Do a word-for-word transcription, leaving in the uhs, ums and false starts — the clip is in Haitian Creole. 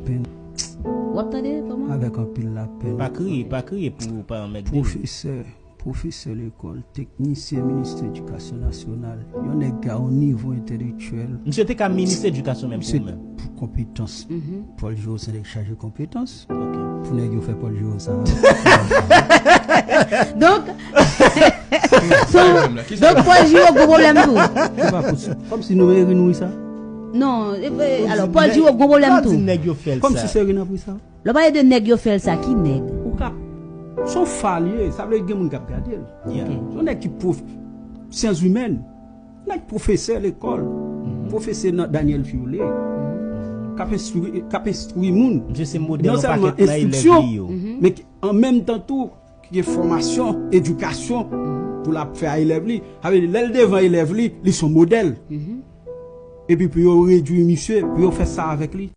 Pen. W ap tande kòman? Avèk anpil lapenn. Pa kriye, pa kriye pou pa anmède m. Pwofesè, pwofesè lekòl, teknisyen ministè edikasyon nasyonal, yon nèg ki a yon nivo entèlektyèl. Misye te ka minis edikasyon menm pou menm. Pou konpetans. Paul Giraud se nèg chaje konpetans. Pou nèg yo fè Paul Giraud sa. Donk, donk Paul Giraud gwo pwoblèm tou. Se pa posib. Kòmsi nou meri nou sa. Non, alò Paul Giraud gwo pwoblèm tou. Kòmsi se ri nan pri sa. Lè w pale de nèg yo fè l sa, ki nèg? Ou ka, se yon fa l ye, sa vle gen moun k ap gade l. Se yon nèg ki pwof, syans imèn, nèg pwofesè lekòl, pwofesè nan Daniel Fiolet, k ap enstwi, k ap enstwi moun. Misye se modèl yon pakèt nan elèv li yo. Men ki, an menm tan tou, ki gen fòmasyon, edikasyon pou l ap fè a elèv li. Sa vle di, lè l devan elèv li, li se yon modèl. Epi pou yo redwi misye, pou yo fè sa avèk li.